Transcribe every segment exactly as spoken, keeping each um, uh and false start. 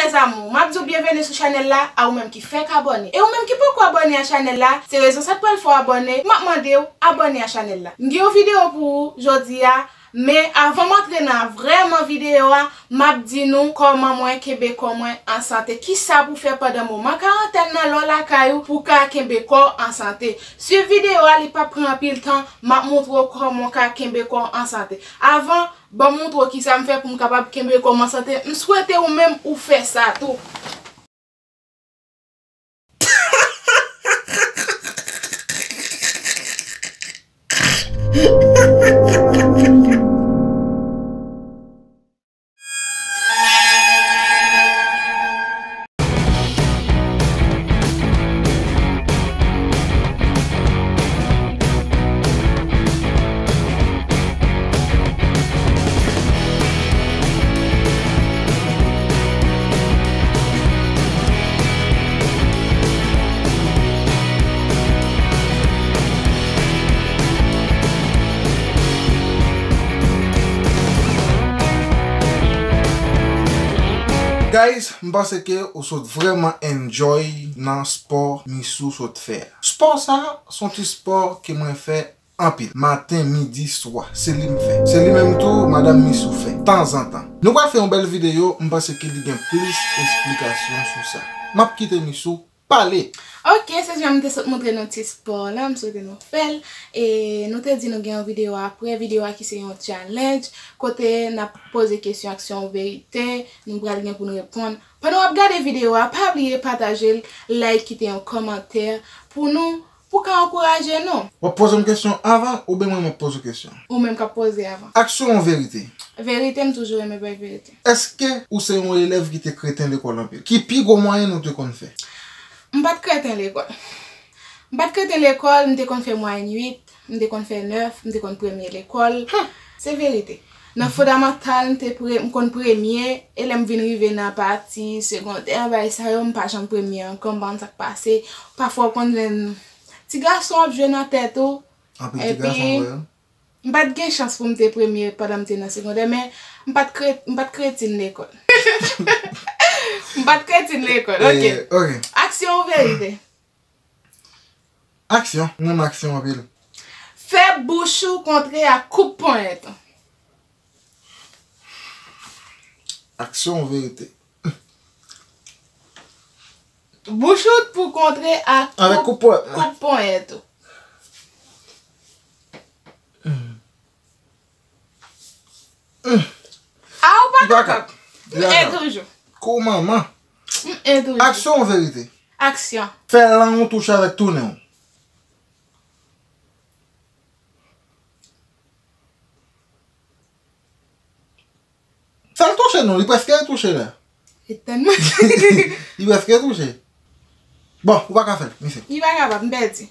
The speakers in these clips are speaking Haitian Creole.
Mes amours, m ap di w byenveni sou chanèl la, a ou menm ki fèk abòne. E ou menm ki poko abòne a chanèl la, se rezon sa k pral fè w abòne, m ap mande w abòne a chanèl la. M gen yon videyo pou ou jodi a, men avan m antre nan vrèman videyo a, m ap di nou kòman mwen kenbe kò mwen an sante. Kisa pou fè pandan moman karantèn nan lè w lakay ou pou w ka kenbe kò w an sante. Swiv videyo a, li p ap pran anpil tan, m ap montre w kòman w ka kenbe kò w an sante. Avan, ban m montre w kisa m fè pou m kapab kenbe kò m an sante. M swete ou menm ou fè sa tou. Guys, m panse ke ou sot vrèman enjoy nan spò Misou sot fè a. Spò sa, se yon ti spò ke mwen fè anpil. Maten, midi, swa. Se li m fè. Se li menm tou, madanm Misou fè. Tanzantan. Nou pral fè yon bèl videyo, m panse ke li gen plis esplikasyon sou sa. M ap kite Misou pale. Ok, se jan m te sot montre nou ti spò la, m swete nou fè l. E nou te di nou gen yon videyo apre, videyo a ki se yon challenge, kote n ap poze kesyon aksyon ou verite, nou pral gen pou n reponn. Pandan w ap gade videyo a, pa bliye pataje l, like, kite yon kòmantè pou nou, pou ka ankouraje nou. W ap poze m kesyon avan oubyen mwen m ap poze w kesyon? Ou menm k ap poze avan. Aksyon ou verite? Verite, m toujou renmen bay verite. Èske ou se yon elèv ki te kreten lekòl anpil? Ki pi gwo mwayen ou te konn fè? M pa t kreten lekòl. M pa t kreten lekòl, m te konn fè mwayèn uit, m te konn fè nèf, m te konn premye lekòl. Se verite. Nan fondamantal, m te pre-, m konn premye, e lè m vin rive nan pati segondè, bagay sa yo, m pa janm premye ankò, m pa konn sa k pase. Pafwa, w konn jwenn ti gason ap jwe nan tèt ou. Anpil ti gason vre. M pa t gen chans pou m te premye pandan m te nan segondè, men m pa t kre-, m pa t kretin lekòl. M pa t kretin lekòl, ok. Eh, ok. Aksyon ou verite? Aksyon. M renmen aksyon anpil. Fè bouch ou kontre ak koup ponyèt ou. Aksyon ou verite? Bouch ou pou kontre ak koup, koup ponyèt. Koup ponyèt ou. Mm. Mm. A, ou pa kapab. M en toujou. Kou manman. M en toujou. Aksyon ou verite? Aksyon. Fè lang ou touche avèk tounen w. Fè l touche non, li prèske touche la. Li prèske touche. Bon, ou pa ka fè l, mesye. Li pa kapab, m pèdi.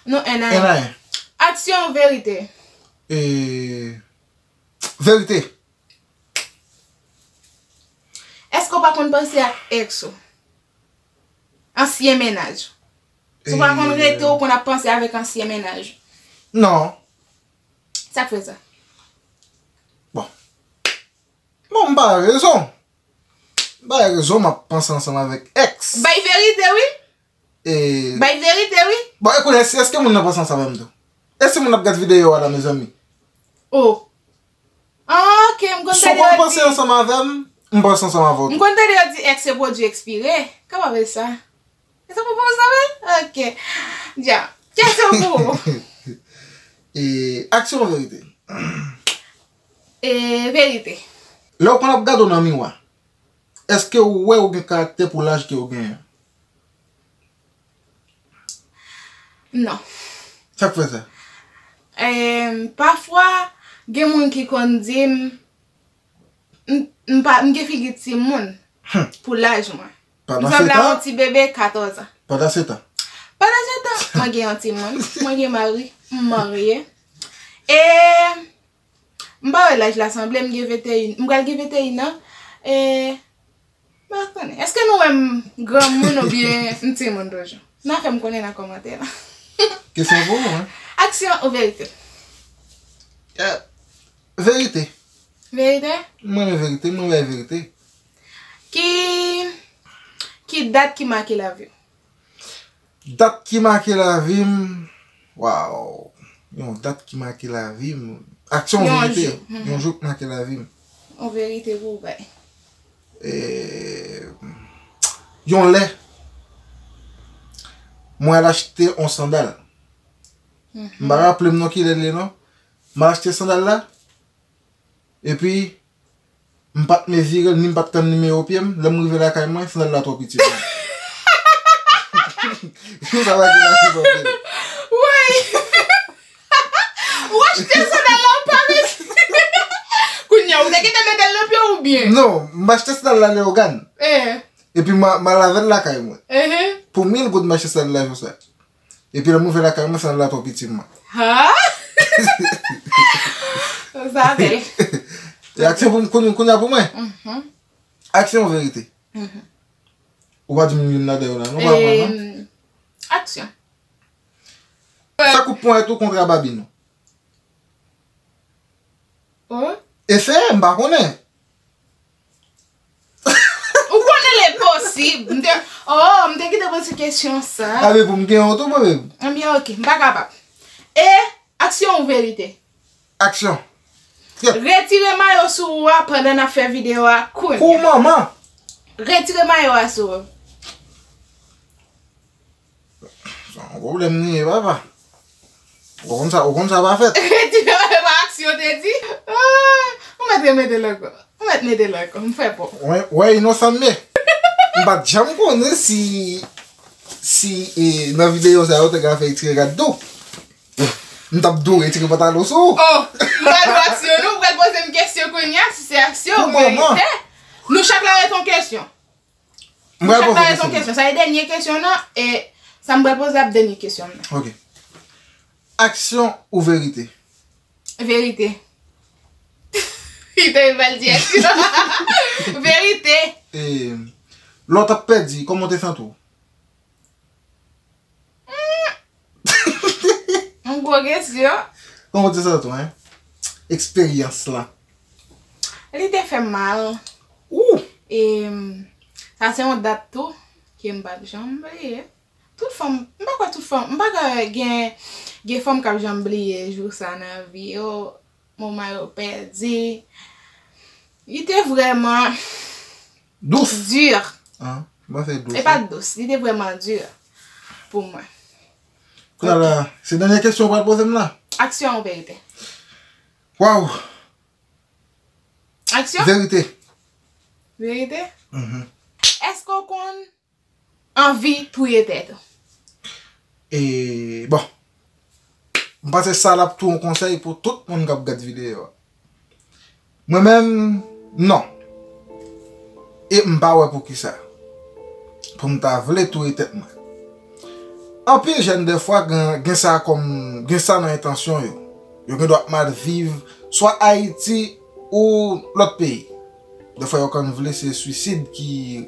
Non, en a en. En a en. Aksyon, verite? E, verite. Èske w pa konn panse ak èks ou? Ansyen mennaj ou? Si w pa konn rete, ou konn ap panse avèk ansyen mennaj ou? Non. Sa k fè sa? Bon. Bon, m pa rezon. M pa rezon, m ap panse ansanm avèk èks. Bay verite, wi. E bay verite, wi. Bon, e kounye a, èske moun nan panse ansanm avè m tou? E si moun ap gade videyo a la, mezanmi? Oh. Ah, ok, m konn tande yo di. Si w konn panse ansanm avè m, m panse ansanm avè w tou. M konn tande yo di èks se pwodui ekspire. Kòman w ap sa? E sa pwopozisyon sa, wi? Ok. Dja. Kesyon pou ou. E, aksyon ou verite? E, verite. Lè w konn ap gade w nan miwa, èske ou wè ou gen karaktè pou laj ke ou genyen? Non. Sa k fè sa? Em, pafwa, gen moun ki konn di m, m, m pa, m gen figi timoun pou laj mwen. M sanble a yon ti bebe katòz an. Pandan se tan. Pandan se tan, mwen gen yon timoun, mwen gen mari, m marye. E m pa wè laj la sanble, m gen venteyen, m pral gen venteyen an. E, m pa konnen. Èske nou wè m granmoun oubyen m timoun toujou? N a fè m konnen nan kòmantè la. Kesyon pou ou, hein? Aksyon ou verite? Eh, verite. Verite? Mwen renmen verite, mwen bay verite. Ki Ki dat ki make lavi w? Dat ki make lavi m, waw, yon dat ki make lavi m. Aksyon, yon verite, jou. Mhm. Yon jou ki make lavi m. Yon verite pou w bay. E, yon lè, mwen al achte yon sandal. Mhm. M pa raple m non kilè l ye non. M al achte sandal la. Epi, m pa t mezire l, ni m pa t konn nimewo pye m. Lè m rive lakay mwen, sandal la twò piti pou mwen. Sa va gen la ki twò piti. Woy! Ou achte sandal la, ou pa mezire. Kounye a, ou te gentan mete l nan pye w oubyen? Non, m achte sandal la Leyogàn. Eh. Epi m a, m al avè l lakay mwen. Eh. Pou mil goud m achte sandal la konsa. Epi lè m rive lakay mwen, sandal la twò piti pou mwen. Ha? Sa bèl. E aksyon pou m, kounye, kounye a pou mwen. Mhm. Aksyon ou verite? Mhm. Ou pa di m youn ladan yo la, non, pa pran, non? Em, aksyon. Sa koup ponyèt ou kontra babin ou. Oh. Eseye, m pa konnen. Ou konnen l enposib. M te, oh, m te kite poze kesyon sa. A, men pou m gen yon tou, mwen menm. Ebyen, ok, m pa kapab. E, aksyon ou verite? Aksyon. Yep. Retire mayo sou ou a pandan n ap fè videyo a kounye a. Kou manman. Retire mayo a sou ou. Se yon pwoblèm li ye, papa. Ou konn sa, ou konn sa pa fèt. Retire mayo a, aksyon te di. Ah, ou mèt remete l ankò. Ou mèt mete l ankò. M fè pa w. Wè, wè, inosan m ye. M pa t janm konnen si, si, e, nan videyo sa yo te ka fè retire gad tou. M t ap di w retire pantalon sou ou. Oh, m pral fè aksyon, nou pral poze m kesyon kounye a, si se aksyon, verite. Nou chak la ret yon kesyon. M pral poze w kesyon. Sa e dènye kesyon nan, e sa m pral poze ap dènye kesyon nan. Ok. Aksyon ou verite? Verite. Li te pral di aksyon. Verite. E, lè w t ap pèdi, kòman w te santi w? Yon gwo kesyon. Kòman w te santi w, en? Eksperyans lan. Li te fè m mal. Ou! E, sa se yon dat tou ke m p ap janm bliye. Tout fanm, m pa kwè tout fanm, m pa kwè gen, gen fanm k ap janm bliye jou sa nan vi yo, moman yo pèdi. Li te vrèman dous. Di. Ah, m panse dous. E pa dous, li te vrèman di pou mwen. Kounye a la, se dènye kesyon ou pral poze m la? Aksyon ou verite? Waw! Aksyon? Verite. Verite? Mhm. Èske w konn anvi touye tèt ou? E, bon. M panse sa l ap tou yon konsèy pou tout moun k ap gad videyo a. Mwen menm, non. E m pa wè poukisa. Pou m ta vle touye tèt mwen. Anpil jèn dèfwa gen, gen sa kòm, gen sa nan entansyon yo. Yo gen dwa ap mal viv, swa Ayiti ou lòt peyi. Dèfwa yo konn vle se swisid ki,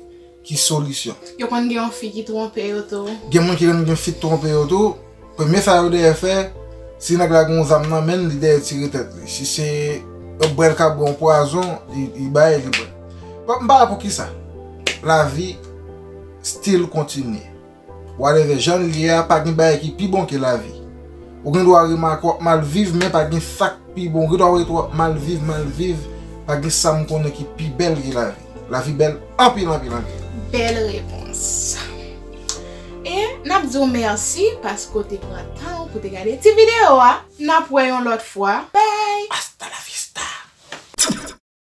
ki solisyon. Yo konn gen yon fi ki twonpe yo tou. Gen moun ki konn gen fi k twonpe yo tou. Premye sa yo dèyè fè, si nèg la gen yon zam nan men l, li dèyè tire tèt li. Si se yon bwèl kabrit, yon pwazon, li, li bay, li bwè. Bon, m pa wè poukisa. Lavi still kontinye. Whatever jan l ye a, pa gen bagay ki pi bon ke lavi. Ou gen dwa remake w ap mal viv, men pa gen sa k pi bon. Ou gen dwa wè tou w ap mal viv, mal viv. Pa gen sa m konnen ki pi bèl ke lavi. Lavi bèl anpil, anpil, anpil. Bèl repons. E n ap di w mèsi paske w te pran tan w pou te gade ti videyo a. N ap wè yon lòt fwa. Bye!